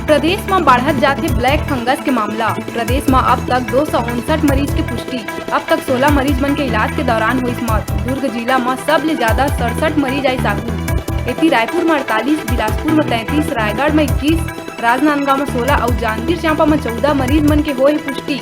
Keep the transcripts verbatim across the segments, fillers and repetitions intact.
प्रदेश म बाढ़त जाथे ब्लैक फंगस के मामला। प्रदेश म अब तक दो सौ उनसठ मरीज के पुष्टि। अब तक सोलह मरीज मन के इलाज के दौरान होइस मौत। दुर्ग जिला म सबले ज्यादा सड़सठ मरीज आइस आघू। एती रायपुर म अड़तालीस, बिलासपुर म तैंतीस, रायगढ़ म इक्कीस, राजनांदगांव म सोलह अउ जांजगीर चांपा म चौदह मरीज मन के होए हे पुष्टि।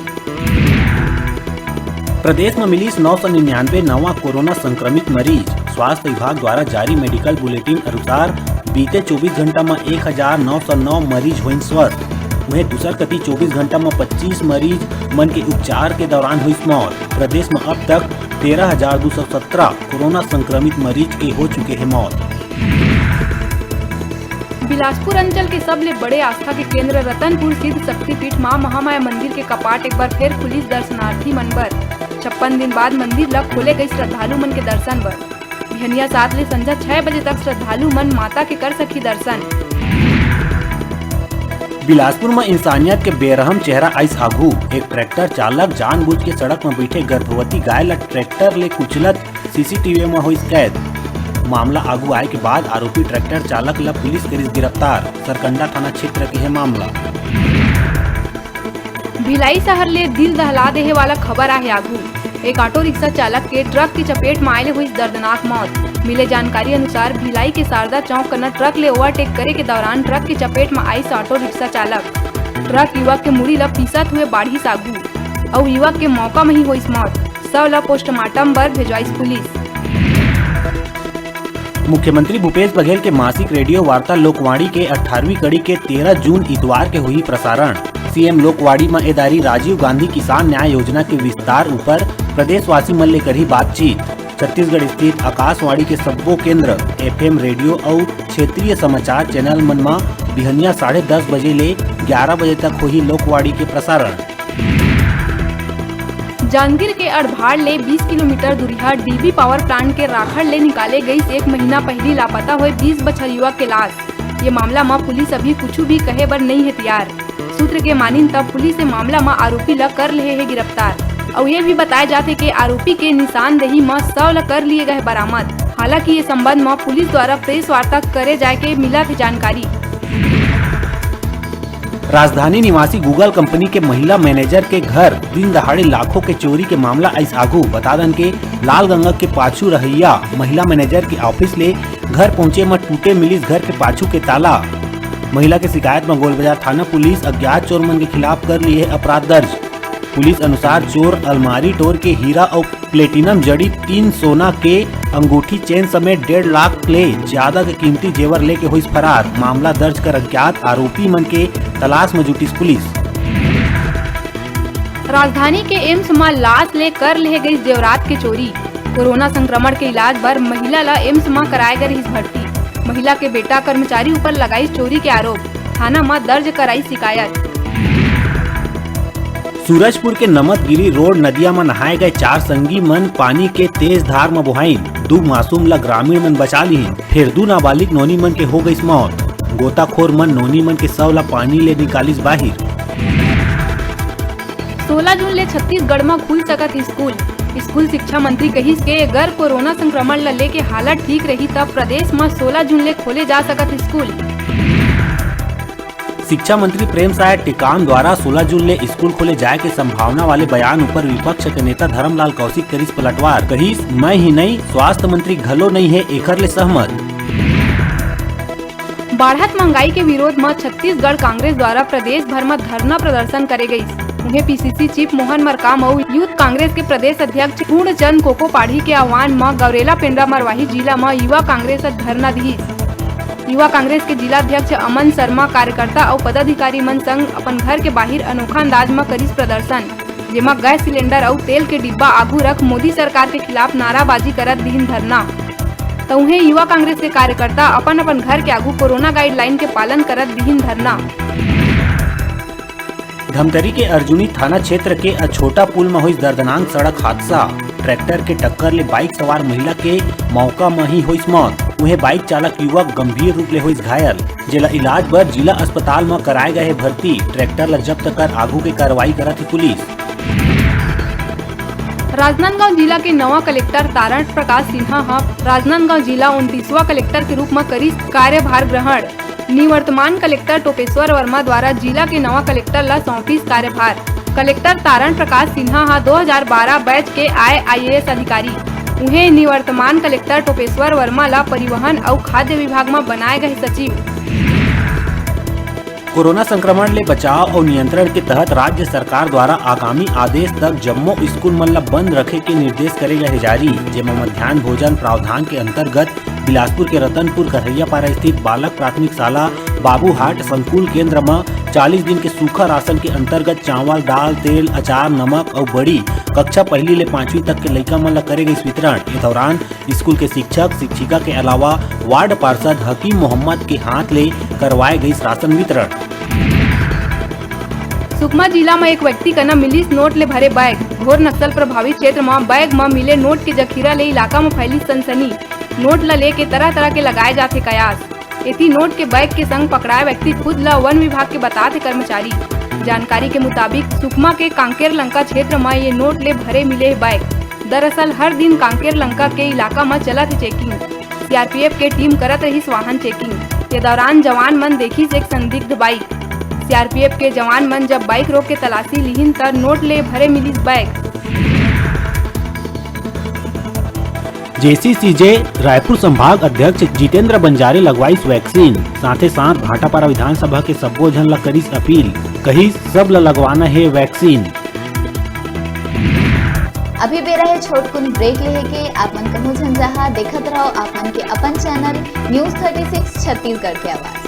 प्रदेश म मिलिस नौ सौ निन्यानवे नवा कोरोना संक्रमित मरीज। स्वास्थ्य विभाग द्वारा जारी मेडिकल बुलेटिन अनुसार, बीते चौबीस घंटा म एक हजार नौ सौ नौ मरीज होइन स्वस्थ। उहें, दूसर कती चौबीस घंटा म पच्चीस मरीज मन के उपचार के दौरान होइस मौत। प्रदेश म अब तक तेरह हजार दो सौ सत्रह कोरोना संक्रमित मरीज के हो चुके हे मौत। बिलासपुर अंचल के सबले बड़े आस्था के केंद्र रतनपुर सिद्ध शक्तिपीठ मां महामाया मंदिर के कपाट एक बार फेर खुलिस दर्शनार्थी मन बर। छप्पन दिन बाद मंदिर ल खोले गई श्रद्धालु मन के दर्शन बर। बिहनिया सात ले संझा छह बजे तक श्रद्धालु मन माता के कर सकही दर्शन। बिलासपुर म इंसानियत के बेरहम चेहरा आइस आघू। एक ट्रैक्टर चालक जानबूझ के सड़क म बइठे गर्भवती गाय ल ट्रैक्टर ले कुचलत सीसीटीवी म होइस कैद। मामला आगू आए के बाद आरोपी ट्रैक्टर चालक ल पुलिस करिस गिरफ्तार। सरकंडा थाना क्षेत्र के हे मामला। भिलाई शहर ले दिल दहला देहे वाला खबर आहे आगू। एक ऑटो रिक्शा चालक के ट्रक के चपेट म आए ले होइस दर्दनाक मौत। मिले जानकारी अनुसार, भिलाई के शारदा चौक कना ट्रक ले ओवरटेक करे के दौरान ट्रक के चपेट म आइस ऑटो रिक्शा चालक। ट्रक युवक के मुड़ी ल पीसत हुए बाढ़िस आगू। अउ युवक के मौका म ही होइस मौत। शव ल पोस्टमार्टम बर भेजवाइस पुलिस। मुख्यमंत्री भूपेश बघेल के मासिक रेडियो वार्ता लोकवाणी के अठारहवीं कड़ी के तेरह जून इतवार के होही प्रसारण। सीएम लोकवाणी म एदारी राजीव गांधी किसान न्याय योजना के विस्तार ऊपर प्रदेशवासी मन ले करही बातचीत। छत्तीसगढ़ स्थित आकाशवाणी के सब्बो केंद्र, एफएम रेडियो अउ क्षेत्रीय समाचार चैनल मन म बिहनिया साढ़े दस बजे ले ग्यारह बजे तक होही लोकवाणी के प्रसारण। जांजगीर के अड़भाड़ ले बीस किलोमीटर दूरिहा डीबी पावर प्लांट के राखड़ ले निकाले गई एक महीना पहिली लापता होए बीस बछर युवक के लाश। ये मामला म पुलिस अभी कुछु भी कहे बर नइ हे तियार। सूत्र के मानिन, तब पुलिस ए मामला म आरोपी ल कर लेहे हे गिरफ्तार। अउ ये भी बताए जाथे के आरोपी के निशानदेही म शव ल कर लिए गए बरामद। हालांकि ये संबंध म पुलिस द्वारा प्रेस वार्ता करे जाए के मिलत हे जानकारी। राजधानी निवासी Google कंपनी के महिला मैनेजर के घर दिन दहाड़े लाखों के चोरी के मामला आइस आगू। बता दन के लाल गंगा के पाछू रहइया महिला मैनेजर के ऑफिस ले घर पहुंचे म टूटे मिलिस घर के पाछू के ताला। महिला के शिकायत म गोलबाजार थाना पुलिस अज्ञात चोर मन के खिलाफ कर लिए हे अपराध दर्ज। पुलिस अनुसार, चोर अलमारी टोर के हीरा अउ प्लेटिनम जड़ी तीन सोना के अंगूठी चेन समेत डेढ़ लाख ले ज्यादा के कीमती जेवर लेके होइस फरार। मामला दर्ज कर अज्ञात आरोपी मन के तलाश म जुटिस पुलिस। राजधानी के एम्स म लाश ले कर लेहे गई जेवरात के चोरी। कोरोना संक्रमण के इलाज बर महिला ल एम्स म कराए गे रिहिस भर्ती। महिला के बेटा कर्मचारी ऊपर लगाइस चोरी के आरोप। थाना म दर्ज कराइस शिकायत। सूरजपुर के नमतगिरी रोड नदिया म नहाए गए चार संगी मन पानी के तेज धार म बोहाइन। दू मासूम ल ग्रामीण मन बचा लिहिन, फेर दू नाबालिग नोनी मन के हो गइस मौत। गोताखोर मन नोनी मन के शव ल पानी ले निकालिस बाहिर। सोलह जून ले छत्तीसगढ़ म खुल सकत स्कूल। स्कूल शिक्षा मंत्री कहिस के अगर कोरोना संक्रमण ल लेके हालत ठीक रही, तब प्रदेश म सोलह जून ले खोले जा सकत स्कूल। शिक्षा मंत्री प्रेम साय टेकाम द्वारा सोलह जून ले स्कूल खोले जाए के संभावना वाले बयान ऊपर विपक्ष के नेता धर्मलाल कौशिक करिस पलटवार, कहिस, "मैं ही नहीं, स्वास्थ्य मंत्री घलो नहीं है एखर ले सहमत।" बाढ़त महंगाई के विरोध म छत्तीसगढ़ कांग्रेस द्वारा प्रदेश भर म धरना प्रदर्शन करे गइस। उहें, पीसीसी चीफ मोहन मरकाम अउ यूथ कांग्रेस के प्रदेश अध्यक्ष पूर्णचंद कोकोपाढ़ी के आह्वान म गौरेला पेंड्रा मरवाही जिला म युवा कांग्रेस ह धरना दिहिस। युवा कांग्रेस के जिला अध्यक्ष अमन शर्मा कार्यकर्ता अउ पदाधिकारी मन संग अपन घर के बाहिर अनोखा अंदाज म करिस प्रदर्शन, जेमा गैस सिलेंडर अउ तेल के डिब्बा आगू रख मोदी सरकार के खिलाफ नाराबाजी करत दिहिन धरना। त उहें, युवा कांग्रेस के कार्यकर्ता अपन अपन घर के आगू कोरोना गाइडलाइन के पालन करत दिहिन धरना। धमतरी के अर्जुनी थाना क्षेत्र के अछोटा पुल म होइस दर्दनाक सड़क हादसा। ट्रैक्टर के टक्कर ले बाइक सवार महिला के मौका म ही होइस मौत। उहें, बाइक चालक युवक गंभीर रूप ले होइस घायल, जेला इलाज बर जिला अस्पताल म कराए गए हे भर्ती। ट्रैक्टर ल जब्त कर आगू के कार्रवाई करत हे पुलिस। राजनांदगांव जिला के नवा कलेक्टर तारण प्रकाश सिन्हा ह राजनांदगांव जिला उनतीसवां कलेक्टर के रूप म करिस कार्यभार ग्रहण। निवर्तमान कलेक्टर टोपेश्वर वर्मा द्वारा जिला के नवा कलेक्टर ला सौंपिस कार्यभार। कलेक्टर तारण प्रकाश सिन्हा हा दो हज़ार बारह बैच के आए आईएएस अधिकारी। उहें, निवर्तमान कलेक्टर टोपेश्वर वर्मा ला परिवहन अउ खाद्य विभाग म बनाए गए सचिव। कोरोना संक्रमण ले बचाव अउ नियंत्रण के तहत राज्य सरकार द्वारा आगामी आदेश तक जम्मो स्कूल मन ल बंद रखे के निर्देश करे गए हे जारी, जेमा मध्यान्ह भोजन प्रावधान के अंतर्गत बिलासपुर के रतनपुर करहैयापारा स्थित बालक प्राथमिक शाला बाबूहाट संकुल केंद्र म चालीस दिन के सूखा राशन के अंतर्गत चावल, दाल, तेल, अचार, नमक अउ बड़ी कक्षा पहली ले पांचवी तक के लइका मन ल करे गइस वितरण। ए दौरान स्कूल के शिक्षक, शिक्षिका के अलावा वार्ड पार्षद हकीम मोहम्मद के हाथ ले करवाए गइस राशन वितरण। सुकमा जिला म एक व्यक्ति कना मिलिस नोट ले भरे बैग। घोर नक्सल प्रभावित क्षेत्र म बैग म मिले नोट के जखीरा ले इलाका म फैलिस सनसनी। नोट ल लेके तरह-तरह के लगाए जाथे कयास। एती नोट के बैग के संग पकड़ाए व्यक्ति खुद ल वन विभाग के बताथे कर्मचारी। जानकारी के मुताबिक, सुकमा के कांकेर लंका क्षेत्र म ये नोट ले भरे मिले हे बैग। दरअसल, हर दिन कांकेर लंका के इलाका म चलत हे चेकिंग। सीआरपीएफ के टीम करत रहिस वाहन चेकिंग। ये दौरान जवान मन देखिस एक संदिग्ध बाइक। सीआरपीएफ के जवान मन जब बाइक रोक के तलाशी लिहिन, त नोट ले भरे मिलिस बैग। जेसीसीजे रायपुर संभाग अध्यक्ष जितेंद्र बंजारे लगवाइस वैक्सीन, साथे साथ भाटापारा विधानसभा के सब्बो झन ल करिस अपील, कहिस सब ल लगवाना हे वैक्सीन। अभी बेरा हे छोटकुन ब्रेक लेहे के, आप मन कहूं झन जहां देखत रहो आप मन के अपन channel news thirty six Chhattisgarh के आवाज।